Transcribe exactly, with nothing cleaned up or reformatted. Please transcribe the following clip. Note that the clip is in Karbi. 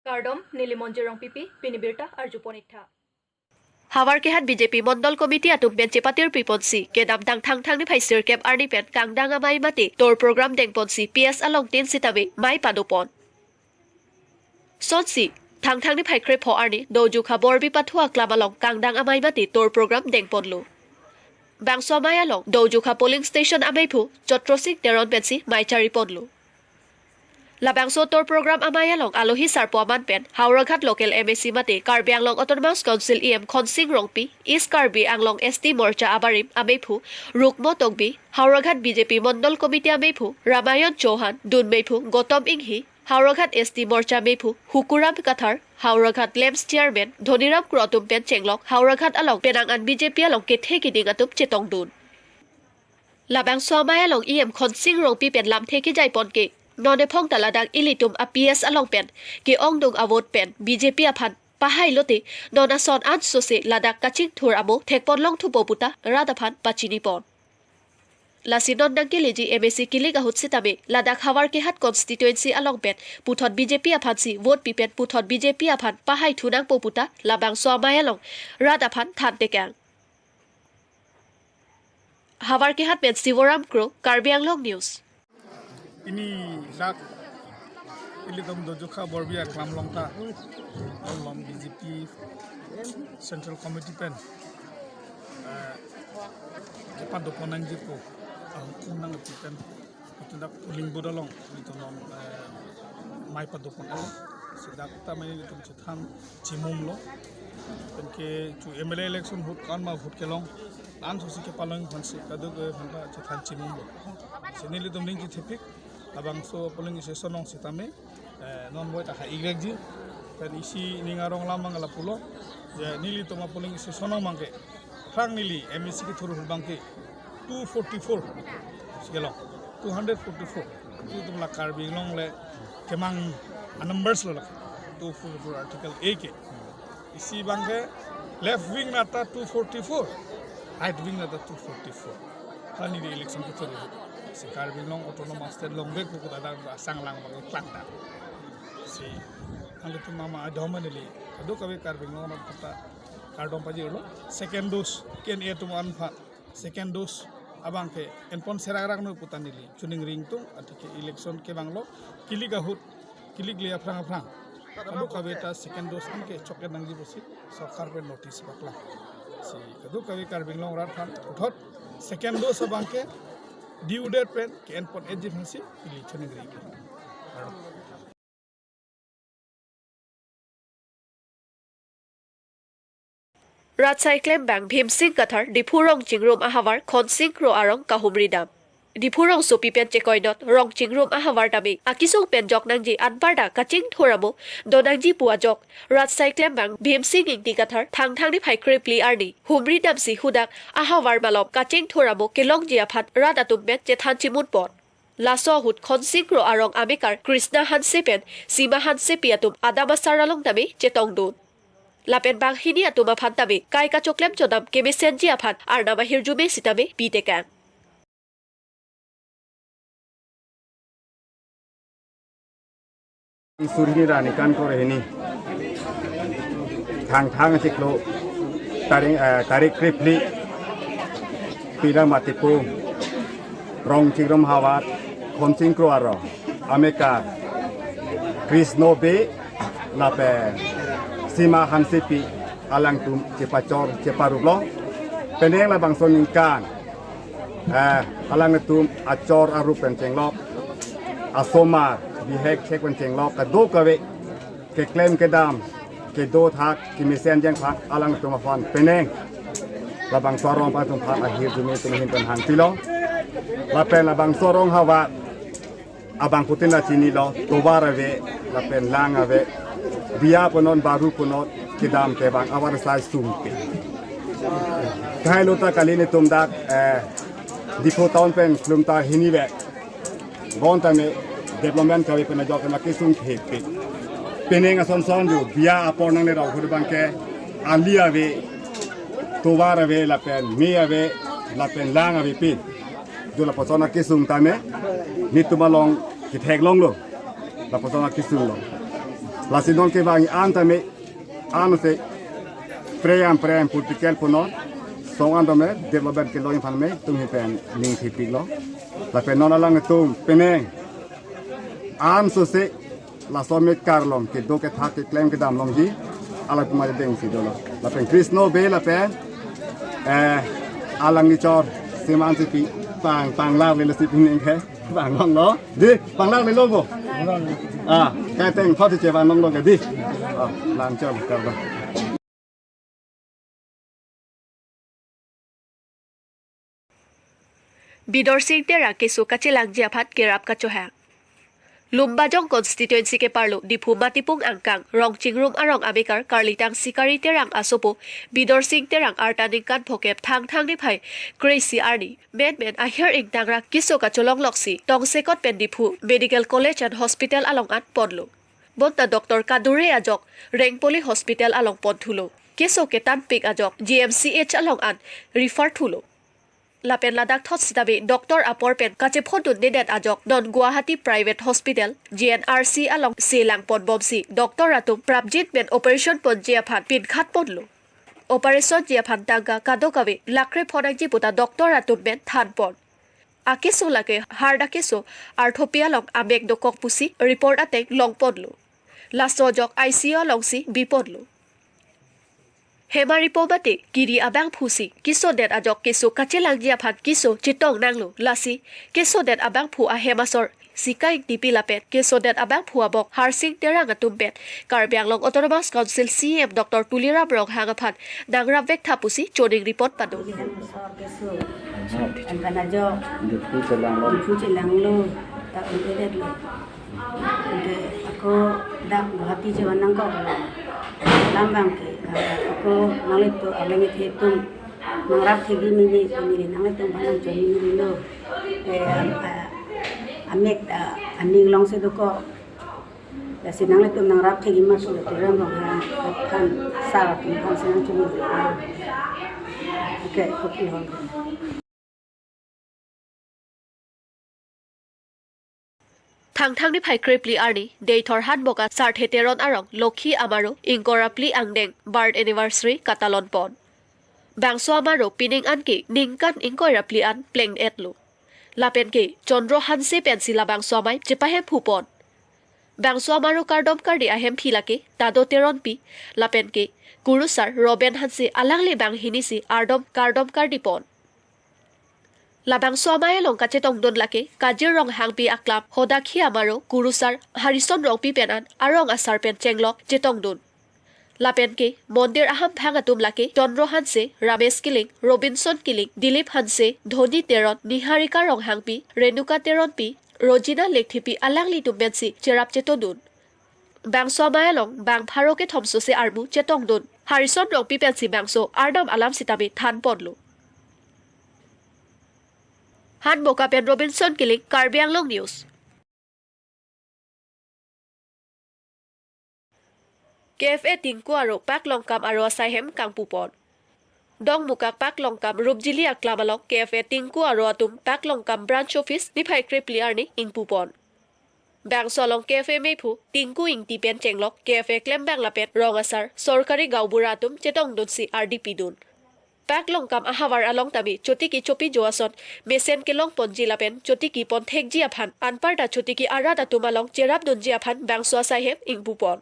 Kardom, neli Monjir Rongpipi, pini birta arjupon iktha. Havarkehat B J P Mondol Committee atum pen chepatir piponsi, kedamtang Thangthang niphai sirkep arni pen kangdang amei mate tour program dengponsi P S along tin sitame mei padopon. Sonsi, Thangthang niphai krepho arni, Dojukha Borbi pathu aklam along kangdang amei mate tour program dengponlo. Bangso amei along, Dojukha polling station ameiphu, Chotrosing Teron pensi mei chariponlo. Labangso tour program amei along alohi sarpo aman pen, Howraghat local M A C mate Karbi Anglong Autonomous Council E M Khonsing Rongpi, East Karbi Anglong S T Morcha abarim ameiphu, Rukmo Tokbi, Howraghat B J P Mondol Committee ameiphu, Ramayon Chauhan, dun meiphu, Gotom Inghi, Howraghat S T Morcha meiphu, Hukuram Kathar, Howraghat LAMPS Chairman, Dhoniram Kro atum pen chenglok, Howraghat along penang an B J P along kethe kiding atum chetongdun. Labangso amei along E M Khonsing Rongpi pen lamthe kejaipon ke, non ephong ta ladak ilitum a P S along pen, ke-ongdung a vote pen, B J P aphan, pahai lote, non ason ansose ladak kachingthur amo, thekpon longthupo puta, rat aphan pachinipon. Lasi non nangkeleji M A C kilik ahut sitame, ladak Havarkehat constituency along pen, puthot B J P aphansi vote pi pen, puthot B J P aphan pahai thunangpo puta, labangso amei along, rat aphan thantekang. Havarkehat pen Sivoram Kro, Karbi Anglong News. Pini dak ilitum Dojukha Borbi aklam along ta, along B J P Central Committee pen, eh, kepadopon nangjipo ahukum nangpi pen, itum dak polling booth along, itum along, eh, mei padopon along. Si dak ta mei itum chethan chimumlo. Penke chu M L A election ahut ko-an ma vote kelong, ansose kepalong aphansi kadokave aphan ta chethan chimumlo. Si nelitum ning kithepik, labangso polling station along sitame, eh, non voi ta ha igrekji. Pen isi ning arong lam abang lapulo, je nelitum a polling station along abangke, aphrang neli M A C kethur ahut abangke two forty-four si kelong, two hundred forty-four. Itum la Karbi Anglong le kemang a numbers lo la, two forty-four Article A ke. Isi abangke left wing nata two forty-four, right wing nata two forty-four. Kali di election kethur ahut, si Karbi Anglong Autonomous State longvekpo puta dak asang lang abang klangta. Si nangtum mama adom neli kadokave Karbi Anglong arat ta kardom pajirlo. Second dose ke-en atum aphan, second dose abangke enpon serak rak noi puta neli chuning ringtung, atike election kevanglo, kilik ahut, kilik le aphrang aphrang, kadokave ta second dose anke chok-en nangji pusi sorkar pen notice paklang. Si kadokave Karbi Anglong arat aphan puthot second dose abangke due date pen ke-enpon-etji aphansi ili chuning ring. Rat asai klembang Bhimsing Kathar Diphu Rongchingrum ahavar Khonsing Kro arong kahumri dam. Diphu rongsopi pen chekoinot Rongchingrum ahavar tame akesung pen jok nangji anparta kachingthur amo donangji pu ajok rat asai klembang Bhimsing Ingti Kathar Thangthang niphai krephli arni humri damsi hadak ahavar malom kachingthur amo kelongji aphan rat atum pen chethan chimunpon. Laso ahut Khonsing Kro arong amekar Krishna Hanse pen Sima Hansepi atum adam asar along tame chetongdun. Lapen banghini atum aphan tame kai kachoklem chodam kemesenji aphan arnam ahirjume sitame pitekang. Suri ni rani kan kore hini. Thangthang chiklo tarik, eh, tarik krephli pira matipu Rongchingrum havar Khonsing Kro arong amekar Krishna Bey lapen Sima Hansepi alangtum chepachor cheparuplo. Penang labangso aningkan, eh, alangtum achor arup pen chenglok, asomar bihek chek pen chenglok, kadokave keklem kedam, kedo thak, kemesen jeng thak alangtum aphan penang labangso arong atum aphan ahirjume atum ahin pen hangpilo. Lapen labangso arong havar abangphutin la chinilo, tovar ave, lapen lang ave, biya punon, baru punon, kedam kevang ahavar asai sungke. Kahailo ta kali nelitum dak, eh, Diphu town pen klum ta hini ve. Bonta me development kave pen ajok na kesung thepi. Penang ason son jo, biya apor nanglerok ahut abangke, ali ave, tovar ave, lapen me ave, lapen lang ave pi. Jo lapuson akesung tame, nelitum along ketheklonglo. Lapuson akesung lo. Lasi non kevang an tame, an se preyam preyam political punon, song an tame development kelong aphan me tum hi pen ning thipiklo. Lapen non alanglitum penang an so se laso me karlong kedo kethak keklem kedam longji, alangtum adeng si dolo. Lapen Krishna Bey lapen, eh, alangli chor Siman Sipi pang, panglar lelo si pining ke. Panglang lo. Di, panglang lelo bo. Ah, kaiteng photo che panglang lo ke di. Ah, lang chor karlong. Bidorsing Terang keso kachelangji aphan kerap kachohang. Lumbajong constituency keparlo Diphu Matipung angkang Rongchingrum arong amekar Karlitang Sikari Terang asopo Bidorsing Terang arta ningkan phokep Thangthang niphai kre-isi arni menmen ahir ingtangrak keso kacholong loksi tongsekot pen Diphu Medical College and Hospital along an ponlo. Bonta doctor kadure ajok Rengpoli Hospital along ponthulo. Keso ketanpik ajok G M C H along an refer thulo. Lapen ladak thot sitame doctor apor pen kachephondunnedet ajok non Guwahati Private Hospital, G N R C along se langponbomsi doctor atum prapjin pen operation ponji aphan pinkhat ponlo. Operation ji aphan tangka kadokave lakh kre phonangji puta doctor atum pen thanpon. Akeso lake heart akeso, arthopi along amek dokok pusi report ateng longponlo. Laso ajok I C U alongsi biponlo. Hemaripo mate kiri abangphusi kesodet ajok keso kachelangji aphan keso chetong nanglo, lasi kesodet abangphu ahem asor Sika Ingtipi lapen kesodet abangphu abok Harsing Terang atum pen Karbi Anglong Autonomous Council C E M Doctor Tuliram Ronghang aphan nangrap vektha pusi choning report padun. Keso, angkan ajo, Diphu chelanglo, Diphu chelanglo, ta un-edetlo. Ante ako dak Guwahati chevan nangkok. Alam abang ke, ako nanglitum alang ithe atum nangrap thekji meme, meme nanglitum aphan nangchoningri lo. Eh, am-, a-, amek ta aning alongsi dokok. Lasi nanglitum nangrap thekji ma pulo, Tuliram Ronghang aphan, sir atum aphan si nangchoningri lo. Okay, okay, okay. Thangthang niphai krephli arni, Deithor Hanboka Sarthe Teron arong Lokhi Amaro ingkoi ra phli angdeng birth anniversary katalon pon. Bangso amaro pining anke ningkan ingkoi ra phli an pleng-etlo. Lapen ke Chandra Hanse pensi labangso amei chepahemphu pon. Bangso amaro kardom kardi ahemphi lake Tado Teronpi, lapen ke kurusar Robin Hanse alangli banghini si ardom kardom kardi pon. Labangso amei along kachetongdun lake Kajir Ronghangpi aklam Hodakhi amaro kurusar Harison Rongpi pen an arong asar pen chenglok chetongdun. Lapen ke mondir ahamphang atum lake Chandra Hanse, Ramesh Killing, Robinson Killing, Dilip Hanse, Dhoni Teron, Niharika Ronghangpi, Renuka Teronpi, Rojina Lekthepi alanglitum pensi cherap chetodun. Bangso amei along bang pharo kethom sose armu chetongdun. Harison Rongpi pensi bangso ardom alam sitame thanponlo. Hanboka pen Robinson Killing, Karbi Anglong News. K F A Tingku Aro Paklongkam Aro asai hem kangpupon. Dongmukak Paklongkam Rupjili aklam along K F A Tingku Aro atum Paklongkam Branch Office niphai krephli arni ingpupon. Bangso along K F A mephu Tingku Ingti pen chenglok K F A klembang lapen rong asar sorkari gaonbura atum chetongdunsi ardi pidun. Paklongkam ahavar along tame chotiki chopijo ason mesen kelongponji lapen chotiki ponthekji aphan anparta chotiki arat atum along cherapdunji aphan bangso asai hem ingpupon.